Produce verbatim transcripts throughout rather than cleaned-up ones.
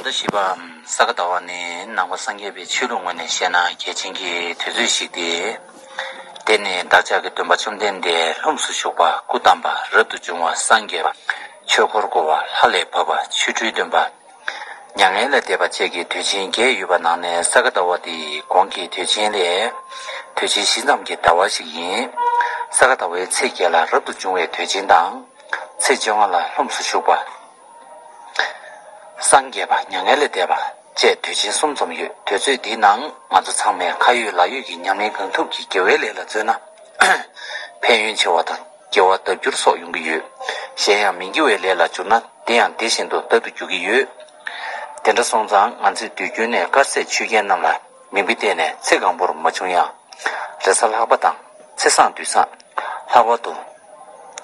ཟླ་བཞི་པའམ་ས་ག་ཟླ་བ་ནི་ནང་པ་སངས་རྒྱས་པའི་ཆོས་ལུགས་ངོས་ནས་བཤད་ན་གལ་ཆེན་གྱི་དུས་ཚོད་ཞིག་སྟེ། དེ་ནི་བདག་ཅག་གི་སྟོན་པ་བཅོམ་ལྡན་འདས་ལྷུམས་སུ་ཞུགས་པ་སྐུ་བལྟམས་པ་རབ་ཏུ་བྱུང་བ་སངས་རྒྱས་པ་ཆོས་འཁོར་བསྐོར་བ་ལྷ་ལས་བབས་པ་ཆོ་འཕྲུལ་སྟོན་པ། མྱ་ངན་ལས་འདས་པ་བཅས་ཀྱི་དུས་ཆེན་བརྒྱད་ཡོད་པ་ནང་ནས་ས་ག་ཟླ་བ་དེའི་གོང་གི་དུས་ཆེན་ལས་དུས་ཆེན་བཞི་ཙམ་གྱི་ཟླ་བ་ཞིག་ཡིན། ས་ག་ཟླ་བའི་ཚེས་བརྒྱད་ལ་རབ་ཏུ་བྱུང་བའི་དུས་ཆེན་དང་། ཚེས་བཅོ་ལྔ་ལ་ལྷུམས་སུ་ཞུགས་པ། སངས་རྒྱས་པ་མྱ་ངན་ལས་འདས་པ་བཅས་དུས་ཆེན་གསུམ་ཙམ་ཡོད། དུས་ཚོད་འདིའི་ནང་ང་ཚོ་ཚང་མས་ཁ་ཡོད་ལག་ཡོད་ཀྱི་ཉམས་ལེན་གང་ཐུབ་ཀྱིས་དགེ་བའི་ལས་ལ་བརྩོན་ན། ཕན་ཡོན་ཆེ་བ་དང་དགེ་བ་ལྡབ་འགྱུར་སོགས་ཡོང་གི་ཡོད། གཞན་ཡང་མི་དགེ་བའི་ལས་ལ་བསྒྱུར་ན་དེ་ཡང་དེ་བཞིན་དུ་ལྡབ་ཏུ་འགྱུར་གྱི་ཡོད། དེ་འདྲ་སོང་ཙང་ང་ཚོས་དུས་རྒྱུན་ནས་དཀར་ཟས་ཆོས་རྒྱལ་རྣམས་ལ་མིང་པོ་བཏགས་ནས་ཚེ་གང་པོར་མ་བྱུང་ཡང་། རེས་གཟའ་ལྷག་པ་དང་ཚེས་བཟང་དུས་བཟང་། ལྷག་པར་དུ།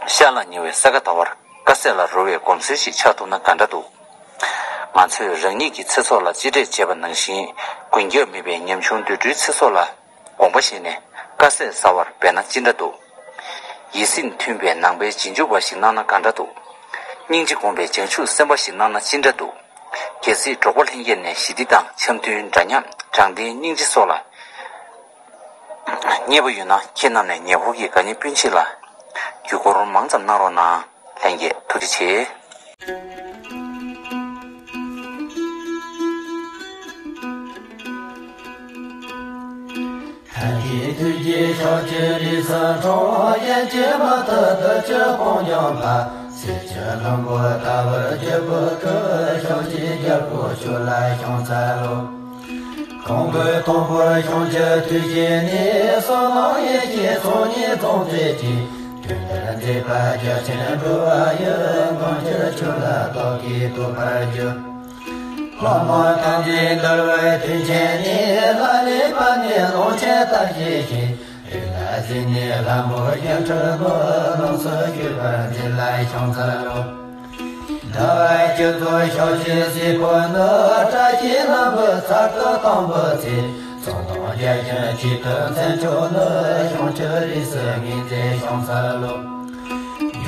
ཤར་ལ་ཉེ་བའི་ས་ག་ཟླ་བར་དཀར་ཟས་ལ་རོལ་བའི་གོམས་སྲོལ་ཞིག་ཆགས་ཐུབ་ན་ག་འདྲ་འདུག། ང་ཚོས་རང་ཉིད་ཀྱི་ཚེ་སྲོག་ལ་གཅེས་སྤྲས་བྱེད་པ་ནང་བཞིན། མགོན་སྐྱབས་མེད་པའི་ཉམ་ཆུང་དུད་འགྲོའི་ཚེ་སྲོག་ལ་དགོངས་པ་བཞེས་ནས་དཀར་ཟས་ཟ་བར་འབད་ན་ཅི་འདྲ་འདུག། ཡིད་སེམས་མཐུན་པའི་ནང་པའི་རྗེས་འཇུག་པ་ཞིག་གནང་ན་ག་འདྲ་འདུག། སྙིང་རྗེ་སྒོམ་པའི་བྱང་ཆུབ་སེམས་དཔའ་ཞིག་གནང་ན་ཅི་འདྲ་འདུག། གལ་སྲིད་འབྲོག་པ་ལྷན་རྒྱས་ནས་ཞི་བདེ་དང་འཆམ་མཐུན། འདྲ་མཉམ། དྲང་བདེན། སྙིང་རྗེ་སོགས་ལ་མཉེས་པོ་ཡོད་ན། ཁྱེད་རྣམས་ནས་ཉེ་འཁོར་གྱི་དགའ་ཉེ་སྤུན་མཆེད་ལ་བརྒྱུད་སྐུར་མང་ཙམ་གནང་རོགས་གནང་། ལྷན་རྒྱས་ཐུགས་རྗེ་ཆེ། ཐར་གྱི་དུས་ཀྱི་ཕྱོགས་ཀྱི་རིས་སུ་འཁྲུངས། ཡན་གྱི་མ་ཐུབ་བདུད་ཀྱི་དཔུང་འཇོམས་པ། གསེར་གྱི་ལྷུན་པོ་ལྟ་བུར་གྱུར་པའི་སྐུ། ཕྱོགས་བཅུའི་རྒྱལ་པོ་ཁྱོད་ལ་ཕྱག་འཚལ་ལོ། ཀོང་པོའི་དུས་འཁོར་ཤོང་ཆུབ་དུས་བཞི་ནས། བསོད་ནམས་ཡེ་ཤེས་ཚོགས་གཉིས་འཛོམས་མཛད་ཅིང་། དུས་འདིར་མཛད་པ་རྒྱ་ཆེན་འགྲོ་བ་ཡི། མགོན་ཁྱོད་ལ་བདག་གིས་བསྟོད་པར་བགྱི། ལྷ་མོ་ཐམས་ཅད་འདུལ་བའི་མཐུ་ཆེན་ནས། ལྷ་ལས་ཕ་ནས་ཀློང་ཆེན་ལྟར་སྐྱེས་ཤིང་། རིགས་ལ་གཟིགས་ནས་ལྷ་མོ་སྒྱུ་འཕྲུལ་མོ། ལོངས་སུ་སྤྱོད་པར་མཛད་ལ་ཕྱག་འཚལ་ལོ། ཟླ་བ་བཅུ་ཚོགས་ཕྱོགས་བཅུའི་སྲིད་པོ་ནི། བཀྲ་ཤིས་ལྷུན་པོའི་ཚལ་དུ་དང་པོར་བརྩིས། ཚོགས་དང་རྒྱ་ཆེན་གཅིག་ཏུ་མཚན་མཆོག་ནི། ཤོང་ཆུབ་རིས་སུ་ངེས་མཛད་ཕྱག་འཚལ་ལོ།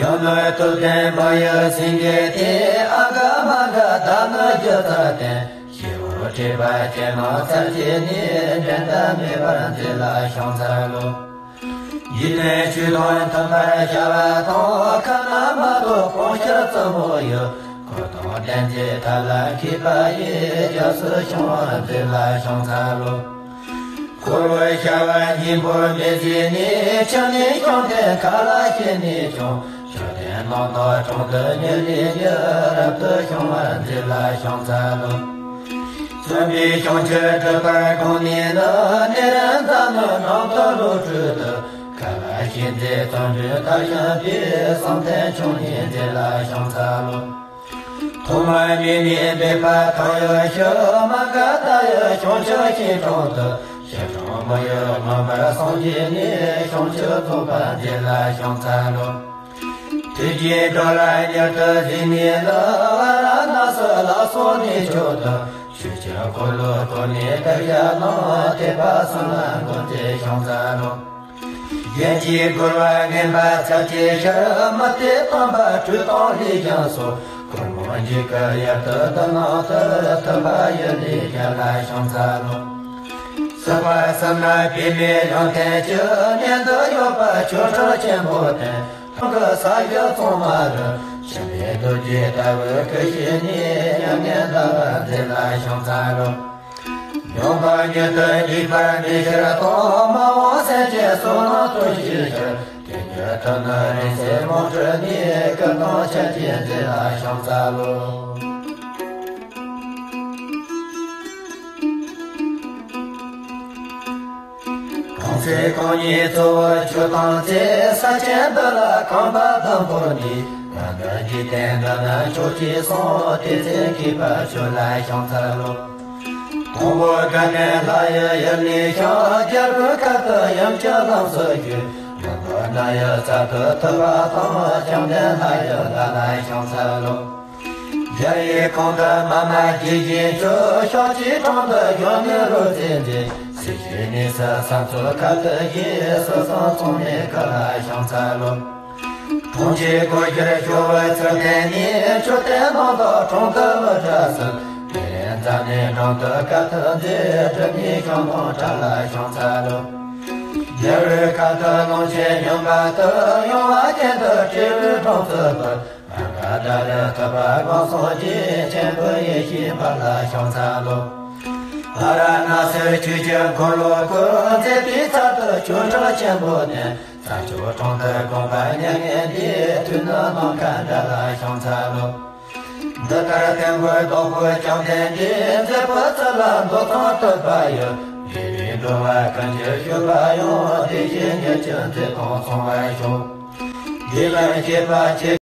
ཡུམ་ནི་ཐུབ་བསྟན་མི་ཡི་སེང་གེ་སྟེ། ཨ་ག་མ་ག་ད་ནི་སྒྱུ་རྩལ་བསྟན། སྤྱི་བོར་ཁྲིད་པ་ཅན་རྣམས་ཚར་གཅིག་ནས། འགྲན་ཟླ་མེད་པར་མཛད་ལ་ཕྱག་འཚལ་ལོ། འཇིག་རྟེན་ཆོས་དང་མཐུན་པར་བྱ་བ་དང་། ཁ་ན་མ་ཐོ་གོང་ཤར་བཙུན་མོ་ཡི། འཁོར་དང་ལྡན་མཛད་ཐབས་ལ་མཁས་པ་ཡིས། སྐྱབས་སུ་བྱུང་བར་མཛད་ལ་ཕྱག་འཚལ་ལོ། འཁོར་བའི་བྱ་བ་སྙིང་པོར་མི་བཟོད་ནས། ཕྱི་ནས་བྱང་བསྟན་མཁའ་ལ་སྤྱན་ནས་ཀྱང་། ཕྱོགས་བདུན་རྣམ་དག་དྲུང་དུ་ཉིད་ལས་ཉིད། རབ་ཏུ་བྱུང་བར་མཛད་ལ་ཕྱག་འཚལ་ལོ། བཙུན་པས་བྱང་ཆུབ་སྒྲུབ་པར་དགོངས་ནས་ནི། ནཻ་རཉྫ་ནའི་རྣམ་ཐོས་བློ་གྲོས་དང་། མཁའ་ལ་སྤྱན་མཛེས་བརྩོན་འགྲུས་མཐར་ཕྱིན་པའི། བསམ་གཏན་འབྱུང་གནས་མཛད་ལ་ཕྱག་འཚལ་ལོ། ཐོག་མར་མི་ནི་སྦས་པ་ཐང་ཡོད་ཞིང་། མ་ག་དྷ་ཡི་བྱང་ཕྱོགས་ཤིང་དྲུང་དུ། ཞི་ཁྲོ་མོ་ཡི་མངོན་པར་བསམ་བྱས་ནས། བྱང་ཆུབ་རྫོགས་པར་མཛད་ལ་ཕྱག་འཚལ་ལོ། དུས་ཀྱི་འགྲོ་ལ་མྱུར་དུ་གཟིགས་ནས་ནི། ཝཱ་ར་ཎ་སི་ལ་སོགས་གནས་མཆོག་ཏུ། ཆོས་ཀྱི་འཁོར་ལོ་བསྐོར་ནས་གདུལ་བྱ་རྣམས། ཐེག་པ་གསུམ་ལ་འགོད་མཛད་ཕྱག་འཚལ་ལོ། གཞན་གྱིས་བསྐོར་བ་ངན་པ་ཚར་གཅོད་ཕྱིར། མུ་སྟེགས་དམ་པ་ཁྲོས་དང་ལས་བྱང་སོགས། འཁོར་མང་འཇིགས་སྐུལ་དབྱར་དུ་བདུད་རྣམས་ཐུལ། ཐུབ་པ་ཡི་ལས་རྒྱལ་ལ་ཕྱག་འཚལ་ལོ། སྲིད་པ་གསུམ་ན་པའི་མེ་ལུང་བསྟན་ཅིང་། གནས་འདི་ཡོད་པ་ཆོ་འཕྲུལ་ཆེན་པོ་བསྟན། ཁོང་གི་ས་གཞི་གཙང་མ་རུ། འཆི་མེད་རྡོ་རྗེ་ལྟ་བུའི་སྐུ་ཞིག་ནས། མྱ་ངན་འདའ་བར་མཛད་ལ་ཕྱག་འཚལ་ལོ། སྙོམས་པར་མྱུར་དུ་འཇིགས་པར་མི་བྱེད་དོ། མ་འོངས་སེམས་ཅན་བསོད་ནམས་མཐུ་ཞིག་ཕྱིར། དེ་ཉིད་ཐོབ་ནི་རིང་བསྲེལ་མང་པོ་ནས། སྐུ་དང་ཆ་བྱད་མཛད་ལ་ཕྱག་འཚལ་ལོ། གང་ཚེ་གང་ཉིད་གཙོ་བོར་གྱུར་ཏམ་ཚེ། ས་ཆེན་འདི་ལ་གང་བ་དང་པོ་ནས། ང་འདི་འཇིག་རྟེན་འདི་ན་མཆོག་ཅེས་གསུངས། དེ་ཚེ་མཁས་པ་ཁྱོད་ལ་ཕྱག་འཚལ་ལོ། དང་པོ་དགའ་ལྡན་ལྷ་ཡི་ཡུལ་ནས་ཤར། རྒྱལ་པོའི་ཁབ་ཏུ་ཡུམ་གྱི་ལམ་སྲོལ་བརྒྱུད། མི་འདུལ་ནད་ཡི་ཚབ་ཏུ་ཐུབ་པ་དང་། བཅོམ་ལྡན་ལྷ་ཡི་ལྷ་ལ་ཕྱག་འཚལ་ལོ། རྒྱལ་བའི་ཁོངས་དུ་མ་མ་དགྱེས་བཞིན་བཞུགས། ཕྱོགས་བཅུའི་དྲུང་དུ་བཞུགས་ནས་རོལ་རྩེད་མཛད། སྲིད་ཞིའི་གནས་སུ་ས་འཚོ་ཁ་ཐུག་བཞིན། སྲིད་གསུམ་མཚུངས་མེད་སྐུ་ལ་ཕྱག་འཚལ་ལོ། གྲོང་ཁྱེར་སྒོ་བཞིར་ཞོ་བོའི་ཚུལ་བསྟན་ནས། མཆོད་རྟེན་རྣམ་དག་དྲུང་དུ་བླུགས་ཕྱིར་ཕུལ། དེ་ལས་ ཛ་ནའི་འགྲམ་དུ་དཀའ་ཐུབ་མཛད། སྒྲུབ་གཉིས་ཤོང་མོ་བྲག་ལ་ཤོང་ཚར་ལོ། རྒྱལ་བའི་ཁ་ཐུག་ཀློང་ཆེན་ཡུམ་པ་དུ། ཡོང་བ་ཅན་དུ་སྤྲེའུ་ཡི་གྲོང་དུ་བུད། རང་ག་ད་རེ་ཐུབ་པ་སྒོམ་སོང་རྗེས། ཆེན་པོ་ཡེ་ཤེས་འབར་ལ་ཤོང་ཚར་ལོ། ཨ་ར་ན་སེ་ཆོས་ཀྱི་འཁོར་ལོ་བསྐོར། མཛད་པའི་ཚལ་དུ་ཆོས་གྲགས་ཆེན་པོ་བསྟན། ས་ཆུ་གྲོང་དུ་དགོངས་པ་མྱ་ངན་འདས། དུས་ནི་ནམ་མཁའ་འདྲ་ལ་ཤོང་ཚར་ལོ། འདི་ལྟར་དེང་དགོས་བདག་པོ་བཅོམ་ལྡན་འདས། མཛད་པའི་ཚུལ་ལ་མདོ་ཙམ་བསྟོད་པ་ཡི། རིགས་པའི་འགྲོ་བ་ཀུན་གྱི་སྤྱོད་པ་ཡང་། དེ་བཞིན་ཉེར་གཅིག་མཛད་དང་མཚུངས་པར་ཤོག་འདི་ལ་སྐྱེས་པ་ཆེ།